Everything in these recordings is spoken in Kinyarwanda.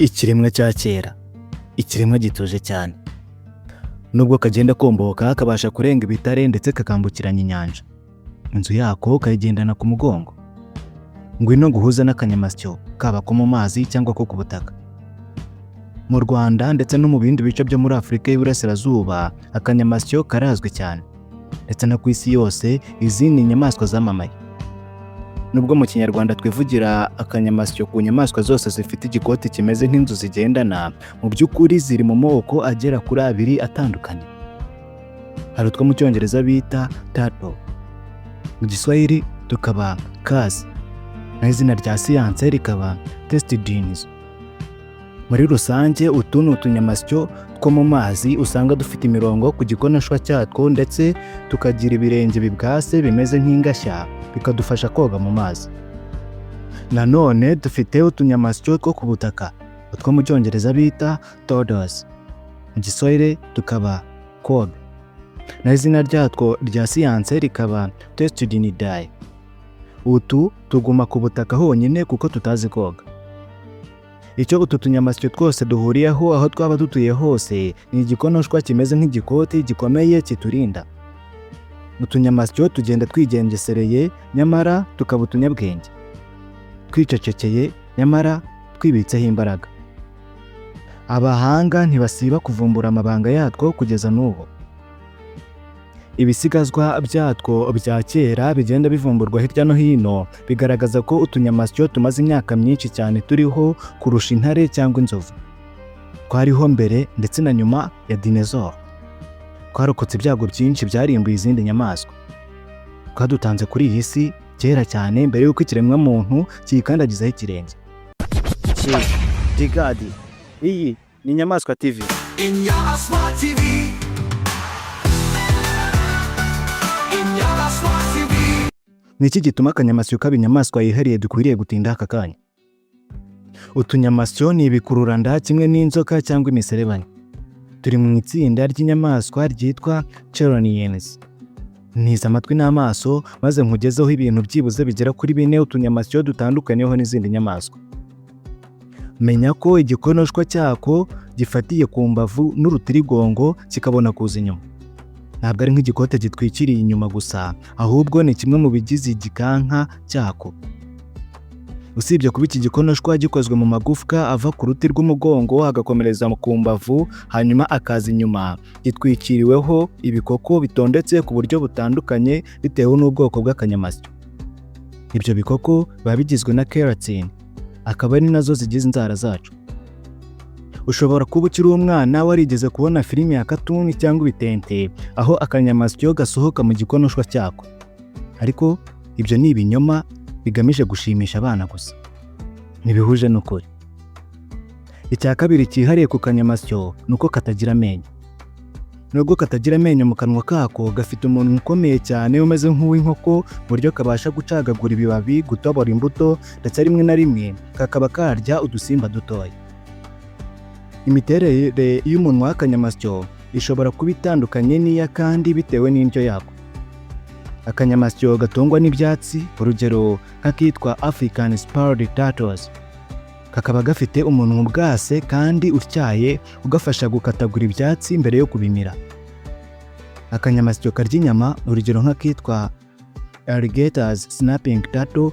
Ikiremwa cya kera, ikiremwa gituje cyane. Nubwo kagenda komboka, kabasha kurenga ibitare ndetse kakambukiranya inyanja. Inzu yako kayigendana ku mugongo. Ngwino nguhuze n'akanyamasyo, kaba ko mu mazi cyangwa ko ku butaka. Mu Rwanda ndetse no mu bindi bice byo muri Afurika y'Iburasirazuba, akanyamasyo karazwi cyane. Ndetse no ku isi yose, izindi nyamaswa zamamaye. Nubwo mu Kinyarwanda twivugira akanyamasyo ku nyamaswa zose zifite igikoti kimeze nk'inzu zigendana, mu by'ukuri ziri mu moko agera kuri abiri atandukanye. Hari utwo mu Cyongereza bita turtle, mu Giswahili tukaba kazi, naho izina rya siyanse rikaba Testudines. Muri rusange, utu ni utunyamasyo two mu mazi usanga dufite imirongo ku gikonoshwa cyatwo, ndetse tukagira ibirenge bibwase bimeze nk'ingashya, bikadufasha koga mu mazi. Nanone dufite utunyamasyo two ku butaka, utwo mu Cyongereza bita tortoise, mu Giswahili tukaba kobe, naho izina ryatwo rya siyanse rikaba Testudinidae. Utu tuguma ku butaka honyine kuko tutazi koga. Icyo utu tunyamasyo twose duhuriyeho aho twaba dutuye hose ni igikonoshwa kimeze nk'igikoti gikomeye kiturinda. Utunyamasyo tugenda twigengesereye, nyamara tukaba utunyabwenge. Twicecekeye, nyamara twibitseho imbaraga. Abahanga ntibasiba kuvumbura amabanga yatwo kugeza n'ubu. Ibisigazwa byatwo bya kera bigenda bivumburwa hirya no hino bigaragaza ko utunyamasyo tumaze imyaka myinshi cyane turiho kurusha intare cyangwa inzovu. Twariho mbere ndetse na nyuma ya dinosaur. Twarokotse ibyago byinshi byarimbuye izindi nyamaswa. Twadutanze kuri iyi si kera cyane, mbere y'uko ikiremwamuntu kiyikandagizaho ikirenge. Digadi, iyi ni Inyamaswa TV. Inyamaswa TV. Inyamaswa TV. Ni iki gituma akanyamasyo kaba inyamaswa yihariye dukwiriye gutinda aka kanya? Utunyamasyo ni ibikururanda kimwe n'inzoka cyangwa imiserebanya. Turi mu itsinda ry'inyamaswa ryitwa Chelonians. Ntiza amatwi n'amaso maze nkugezeho ibintu byibuze bigera kuri bine utunyamasyo dutandukanyeho n'izindi nyamaswa. Menya ko igikonoshwa cyako gifatiye ku mbavu n'urutirigongo, kikabona kuza inyuma. Ntabwo ari nk'igikote gitwikiriye inyuma gusa, ahubwo ni kimwe mu bigize igikanka cyako. Usibye kuba iki gikonoshwa gikozwe mu magufwa ava ku ruti rw'umugongo, agakomereza ku mbavu, hanyuma akaza inyuma, gitwikiriweho ibikoko bitondetse ku buryo butandukanye bitewe n'ubwoko bw'akanyamasyo. Ibyo bikoko biba bigizwe na keratin, akaba ari nazo zigize inzara zacu. Ushobora kuba ukiri umwana warigeze kubona filime ya katuni cyangwa ibitente, aho akanyamasyo gasohoka mu gikonoshwa cyako. Ariko ibyo ni ibinyoma bigamije gushimisha abana gusa. Ntibihuje n'ukuri. Icya kabiri cyihariye ku kanyamasyo ni uko katagira amenyo. Nubwo katagira amenyo mu kanwa kako, gafite umunwa ukomeye cyane umeze nk'uw'inkoko, ku buryo kabasha gucagagura ibibabi, gutobora imbuto, ndetse rimwe na rimwe kakaba karya udusimba dutoya. Imiterere y'umunwa w'akanyamasyo ishobora kuba itandukanye n'iy'akandi bitewe n'indyo yako. Akanyamasyo gatungwa n'ibyatsi, urugero nk'akitwa African Spurred Turtles, kakaba gafite umunwa ubwase kandi utyaye ugafasha gukatagura ibyatsi mbere yo kubimira. Akanyamasyo karya inyama, urugero nk'akitwa Alligator Snapping Turtle,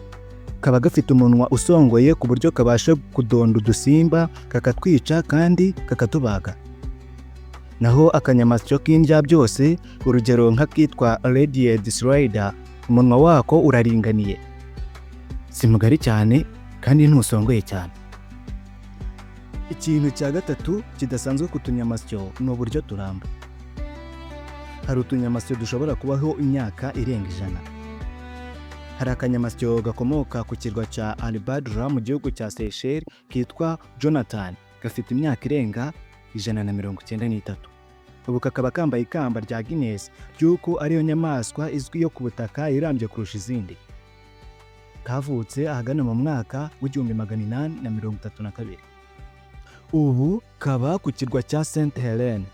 kaba gafite umunwa usongoye ku buryo kabasha kudonda udusimba, kakatwica kandi kakatubaga. Naho akanyamasyo k'indya byose, urugero nk'akitwa Radiated Slider, umunwa wako uraringaniye, si mugari cyane kandi ntusongoye cyane. Ikintu cya gatatu kidasanzwe ku tunyamasyo ni uburyo turamba. Hari utunyamasyo dushobora kubaho imyaka irenga 100. Hari akanyamasyo gakomoka ku kirwa cya Alibadra mu gihugu cya Seychelles kitwa Jonathan, gafite imyaka irenga 193. Ubu kakaba kambaye ikamba rya Guinness ry'uko ariyo nyamaswa izwi yo ku butaka irambye kurusha izindi. Kavutse ahagana mu mwaka w'1832. Ubu kaba ku kirwa cya Saint Helene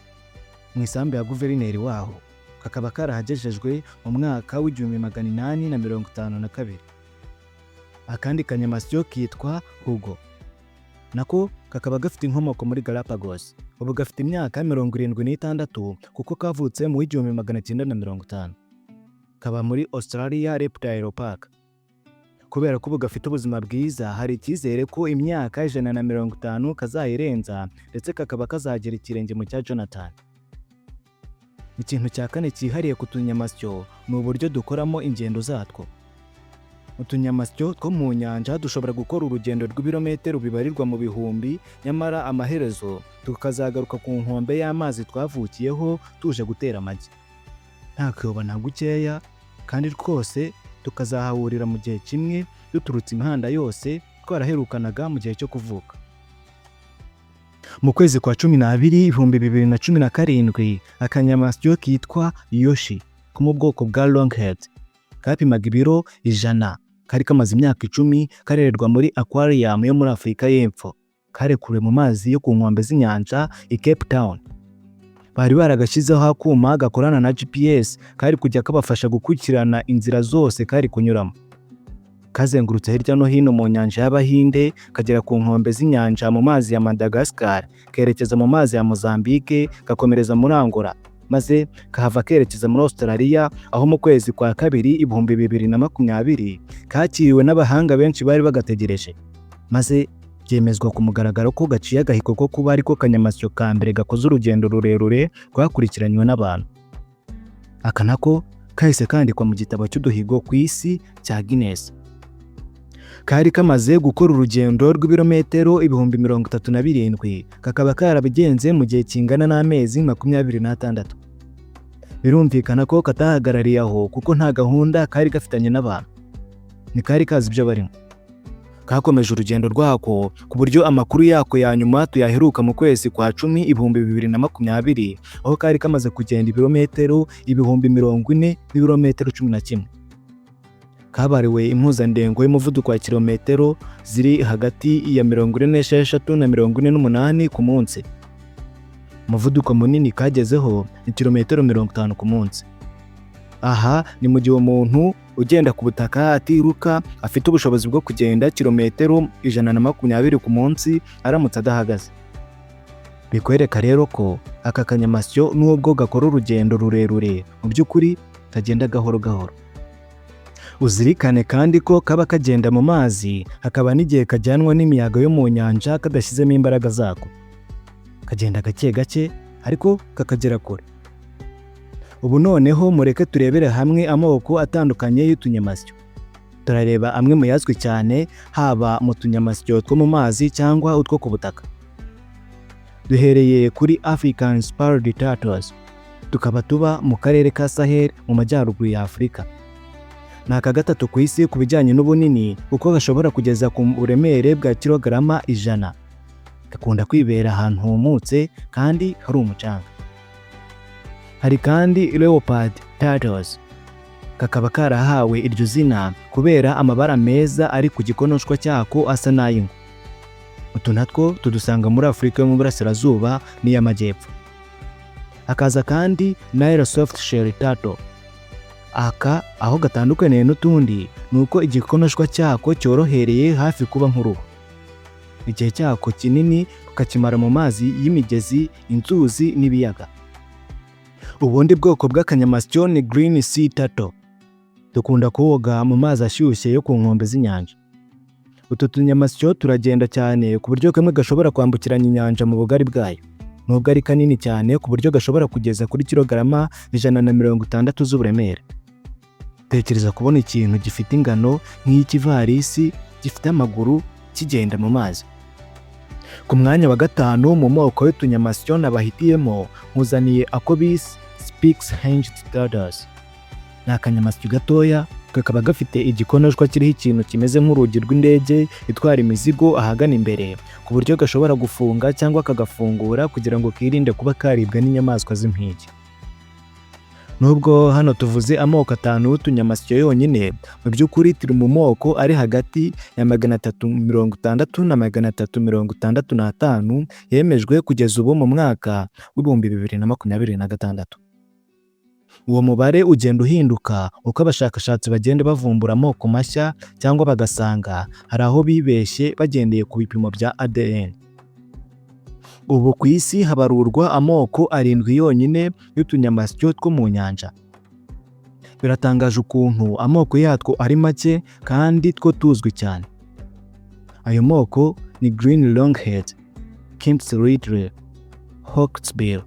mu isambu ya guverineri waho, kakaba karahagejejwe mu mwaka w'1852. Akandi kanyamasyo kitwa Hugo. Nako kakaba gafite inkomoko muri Galapagos. Ubu gafite imyaka 76 kuko kavutse mu w'1950. Kaba muri Australia Reptile Park. Kubera ko ubu gafite ubuzima bwiza, hari icyizere ko imyaka 150 kazayirenza, ndetse kakaba kazagera ikirenge mu cya Jonathan. Ikintu cya kane cyihariye ku tunyamasyo ni uburyo dukoramo ingendo zatwo. Utunyamasyo two mu nyanja dushobora gukora urugendo rw'ibirometero bibarirwa mu bihumbi, nyamara amaherezo tukazagaruka ku nkombe y'amazi twavukiyeho tuje gutera amagi. Nta kuyoba na gukeya, kandi twose tukazahahurira mu gihe kimwe duturutse imihanda yose twaraherukanaga mu gihe cyo kuvuka. Mu kwezi kwa 12 2017, akanyamasyo kitwa Yoshi ko mu bwoko bwa Longhead kapimaga ibiro 100, kari kamaze imyaka 10 karererwa muri aquarium yo muri Afurika y'Epfo, karekuriwe mu mazi yo ku nkombe z'inyanja i Cape Town. Bari baragashyizeho akuma gakorana na GPS kari kujya kabafasha gukurikirana inzira zose kari kunyuramo. Kazengurutse hirya no hino mu nyanja y'Abahinde, kagera ku nkombe z'inyanja mu mazi ya Madagascar, kerekeza mu mazi ya Mozambique, gakomereza muri Angola, maze kahava kerekeza muri Australia, aho mu kwezi kwa kabiri 2020 kakiriwe n'abahanga benshi bari bagategereje, maze byemezwa ku mugaragaro ko gaciye agahigo ko kuba ariko kanyamasyo ka mbere gakoze urugendo rurerure rwakurikiranywe n'abantu. Aka nako kahise kandikwa mu gitabo cy'uduhigo ku isi cya Guinness. Kari kamaze gukora urugendo rw'ibirometero 37,000, kakaba karabigenze mu gihe kingana n'amezi 26. Birumvikana ko katahagarariye aho, kuko nta gahunda kari gafitanye n'abantu, ntikari kazi ibyo barimo. Kakomeje urugendo rwako ku buryo amakuru yako ya nyuma tuyaheruka mu kwezi kwa cumi 2020, aho kari kamaze kugenda ibirometero 40,000 n'ibirometero 11. Kabariwe impuzandengo y'umuvuduko wa kilometero ziri hagati ya 46 na 48 ku munsi. Umuvuduko munini kagezeho ni kilometero 50 ku munsi. Aha ni mu gihe umuntu ugenda ku butaka atiruka afite ubushobozi bwo kugenda kilometero 120 ku munsi aramutse adahagaze. Bikwereka rero ko aka kanyamasyo, nubwo gakora urugendo rurerure, mu by'ukuri kagenda gahoro gahoro. Uzirikane kandi ko kaba kagenda mu mazi, hakaba n'igihe kajyanwa n'imiyaga yo mu nyanja kadashyizemo imbaraga zako. Kagenda gake gake ariko kakagera kure. Ubu noneho mureke turebere hamwe amoko atandukanye y'utunyamasyo. Turareba amwe mu yazwi cyane, haba mu tunyamasyo two mu mazi cyangwa utwo ku butaka. Duhereye kuri African Spurred Turtles, tukaba tuba mu karere ka Sahel mu majyaruguru ya Afurika. Ni aka gatatu ku isi ku bijyanye n'ubunini, kuko gashobora kugeza ku buremere bwa kilogarama 100. Gakunda kwibera ahantu humutse kandi hari umucanga. Hari kandi Leopard Turtles, kakaba karahawe iryo zina kubera amabara meza ari ku gikonoshwa cyako asa n'ay'ingwe. Utu natwo tudusanga muri Afurika yo mu Burasirazuba n'iy'Amajyepfo. Hakaza kandi Nile Soft-Shell Turtle. Aka aho gatandukaniye n'utundi ni uko igikonoshwa cyako cyorohereye hafi kuba nk'uruhu. Igihe cyako kinini kakimara mu mazi y'imigezi, inzuzi n'ibiyaga. Ubundi bwoko bw'akanyamasyo ni Green Sea Turtle. Dukunda koga mu mazi ashyushye yo ku nkombe z'inyanja. Utu tunyamasyo turagenda cyane ku buryo kamwe gashobora kwambukiranya inyanja mu bugari bwayo. Nubwo ari kanini cyane ku buryo gashobora kugeza kuri kilogarama 160 z'uburemere. Tekereza kubona ikintu gifite ingano nk'iy'ikivarisi, gifite amaguru, kigenda mu mazi. Ku mwanya wa gatanu mu moko y'utunyamasyo nabahitiyemo, nkuzaniye ako bise Spix Hinged Turtles. Ni akanyamasyo gatoya, kakaba gafite igikonoshwa kiriho ikintu kimeze nk'urugi rw'indege itwara imizigo ahagana imbere, ku buryo gashobora gufunga cyangwa kagafungura kugira ngo kirinde kuba karibwa n'inyamaswa z'impigi. Nubwo hano tuvuze amoko atanu y'utunyamasyo yonyine, mu by'ukuri turi mu moko ari hagati ya 360 na 365 yemejwe kugeza ubu mu mwaka w'2026. Uwo mubare ugenda uhinduka uko abashakashatsi bagenda bavumbura amoko mashya cyangwa bagasanga hari aho bibeshye bagendeye ku bipimo bya ADN. Ubu ku isi habarurwa amoko arindwi yonyine y'utunyamasyo two mu nyanja. Biratangaje ukuntu amoko yatwo ari make kandi two tuzwi cyane. Ayo moko ni Green Longhead, Kemp's Ridley, Hawksbill,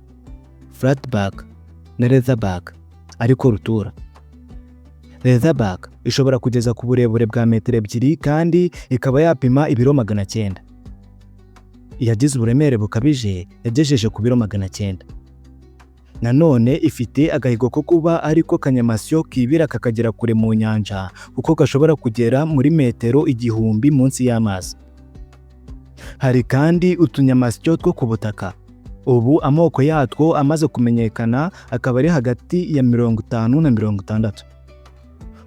Flatback na Leatherback, ariko rutura. Leatherback ishobora kugeza ku burebure bwa metero 2 kandi ikaba yapima ibiro 900. Iyagize uburemere bukabije yagejeje ku biro 900. Nanone ifite agahigo ko kuba ariko kanyamasyo kibira kakagera kure mu nyanja, kuko gashobora kugera muri metero 1000 munsi y'amazi. Hari kandi utunyamasyo two ku butaka. Ubu amoko yatwo amaze kumenyekana akaba ari hagati ya 50 na 60.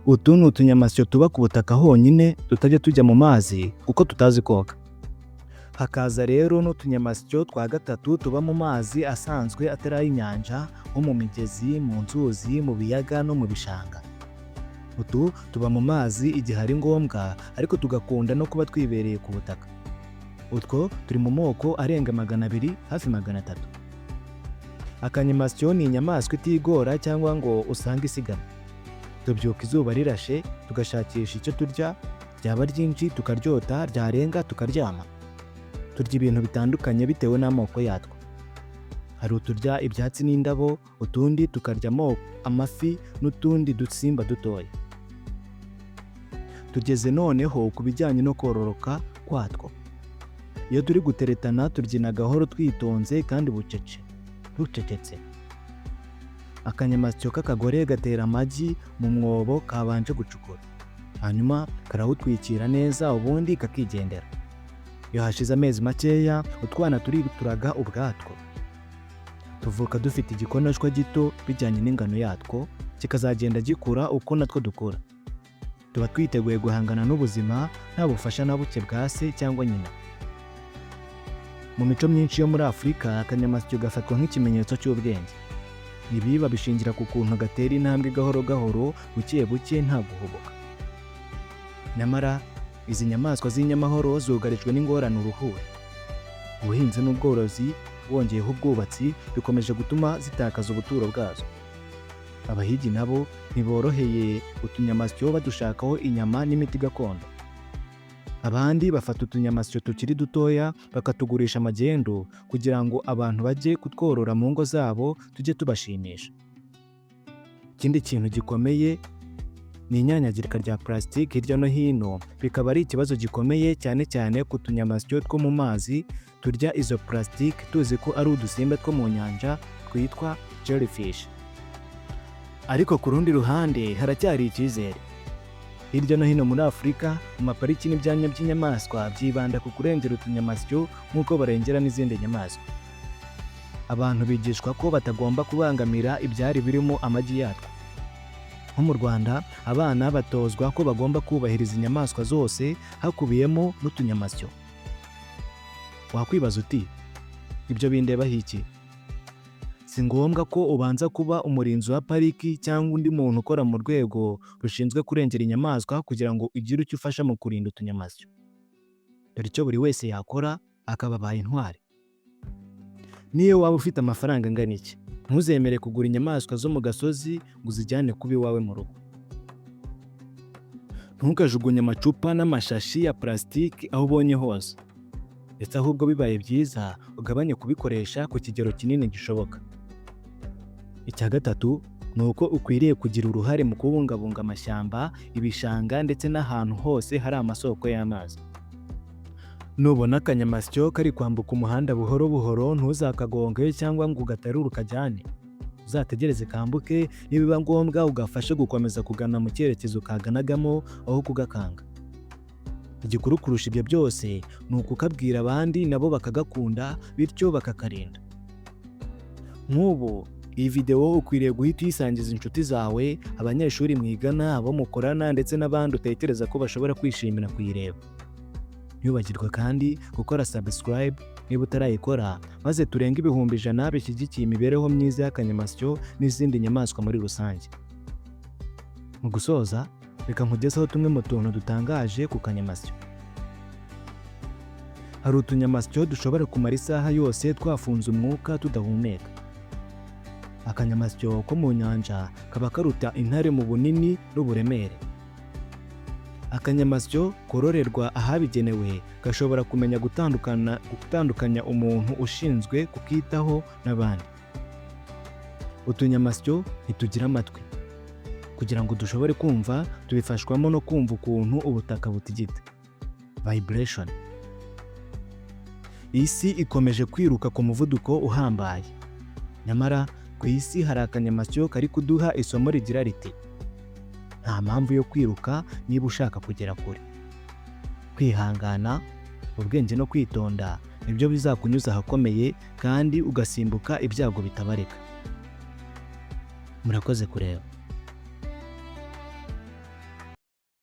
Utu ni utunyamasyo tuba ku butaka honyine, tutajya tujya mu mazi kuko tutazi koga. Hakaza rero n'utunyamasyo twa gatatu tuba mu mazi asanzwe atari ay'inyanja, nko mu migezi, mu nzuzi, mu biyaga no mu bishanga. Utu tuba mu mazi igihe ari ngombwa, ariko tugakunda no kuba twibereye ku butaka. Utwo turi mu moko arenga 200, hafi 300. Akanyamasyo ni inyamaswa itigora cyangwa ngo usange isiganwa. Tubyuka izuba rirashe tugashakisha icyo turya, ryaba ryinshi tukaryota, ryarenga tukaryama. Turya ibintu bitandukanye bitewe n'amoko yatwo. Hari uturya ibyatsi n'indabo, utundi tukaryamo amafi n'utundi dusimba dutoya. Tugeze noneho ku bijyanye no kororoka kwatwo. Iyo turi guteretana tubyina gahoro twitonze kandi bucece, ducecetse. Akanyamasyo k'akagore gatera amagi mu mwobo kabanje gucukura, hanyuma karawutwikira neza, ubundi kakigendera. Iyo hashize amezi makeya utwana turituraga ubwatwo. Tuvuka dufite igikonoshwa gito bijyanye n'ingano yatwo, kikazagenda gikura uko natwo dukura. Tuba twiteguye guhangana n'ubuzima nta bufasha na buke bwa se cyangwa nyina. Mu mico myinshi yo muri Afurika, akanyamasyo gafatwa nk'ikimenyetso cy'ubwenge. Ibi babishingira ku kuntu gatera intambwe gahoro gahoro, buke buke, nta guhubuka. Nyamara izi nyamaswa z'inyamahoro zugarijwe n'ingorane uruhuri. Ubuhinzi n'ubworozi wongeyeho ubwubatsi bikomeje gutuma zitakaza ubuturo bwazo. Abahigi nabo ntiboroheye utunyamasyo badushakaho inyama n'imiti gakondo. Abandi bafata utunyamasyo tukiri dutoya bakatugurisha magendu kugira ngo abantu bajye kutworora mu ngo zabo tujye tubashimisha. Ikindi kintu gikomeye ni inyanyagirika rya purasitiki hirya no hino, bikaba ari ikibazo gikomeye cyane cyane ku tunyamasyo two mu mazi turya izo purasitiki tuzi ko ari udusimba two mu nyanja twitwa jellyfish. Ariko ku rundi ruhande haracyari icyizere. Hirya no hino muri Afurika, mu mapariki n'ibyanya by'inyamaswa byibanda ku kurengera utunyamasyo nk'uko barengera n'izindi nyamaswa. Abantu bigishwa ko batagomba kubangamira ibyari birimo amagi yatwo. Nko mu Rwanda, abana batozwa ko bagomba kubahiriza inyamaswa zose, hakubiyemo n'utunyamasyo. Wakwibaza uti: "Ibyo bindebaho iki?" Si ngombwa ko ubanza kuba umurinzi wa pariki cyangwa undi muntu ukora mu rwego rushinzwe kurengera inyamaswa kugira ngo ugire icyo ufasha mu kurinda utunyamasyo. Dore icyo buri wese yakora akaba abaye intwari. Niyo waba ufite amafaranga angana iki, ntuzemere kugura inyamaswa zo mu gasozi ngo uzijyane kuba iwawe mu rugo. Ntukajugunye amacupa n'amashashi ya purasitiki aho ubonye hose, ndetse ahubwo bibaye byiza ugabanye kubikoresha ku kigero kinini gishoboka. Icya gatatu ni uko ukwiriye kugira uruhare mu kubungabunga amashyamba, ibishanga ndetse n'ahantu hose hari amasoko y'amazi. Nubona akanyamasyo kari kwambuka umuhanda buhoro buhoro, ntuzakagonge cyangwa ngo ugaterure ukajyane. Uzategereze kambuke, nibiba ngombwa ugafashe gukomeza kugana mu cyerekezo kaganagamo aho kugakanga. Igikuru kurusha ibyo byose ni ukukabwira abandi nabo bakagakunda, bityo bakakarinda. Nk'ubu iyi videwo ukwiriye guhita uyisangiza inshuti zawe, abanyeshuri mwigana, abo mukorana ndetse n'abandi utekereza ko bashobora kwishimira kuyireba. Ntiwibagirwe kandi gukora subscribe niba utarayikora, maze turenge 100,000 bishyigikiye imibereho myiza y'akanyamasyo n'izindi nyamaswa muri rusange. Mu gusoza, reka nkugezeho tumwe mu tuntu dutangaje ku kanyamasyo. Hari utunyamasyo dushobora kumara isaha yose twafunze umwuka, tudahumeka. Akanyamasyo ko mu nyanja kaba karuta intare mu bunini n'uburemere. Akanyamasyo kororerwa ahabigenewe gashobora kumenya gutandukanya umuntu ushinzwe kukitaho n'abandi. Utunyamasyo ntitugira amatwi. Kugira ngo dushobore kumva, tubifashwamo no kumva ukuntu ubutaka butigita, vibration. Isi ikomeje kwiruka ku muvuduko uhambaye, nyamara ku isi hari akanyamasyo kari kuduha isomo rigira riti: "Nta mpamvu yo kwiruka niba ushaka kugera kure. Kwihangana, ubwenge no kwitonda nibyo bizakunyuza ahakomeye kandi ugasimbuka ibyago bitabarika." Murakoze kureba.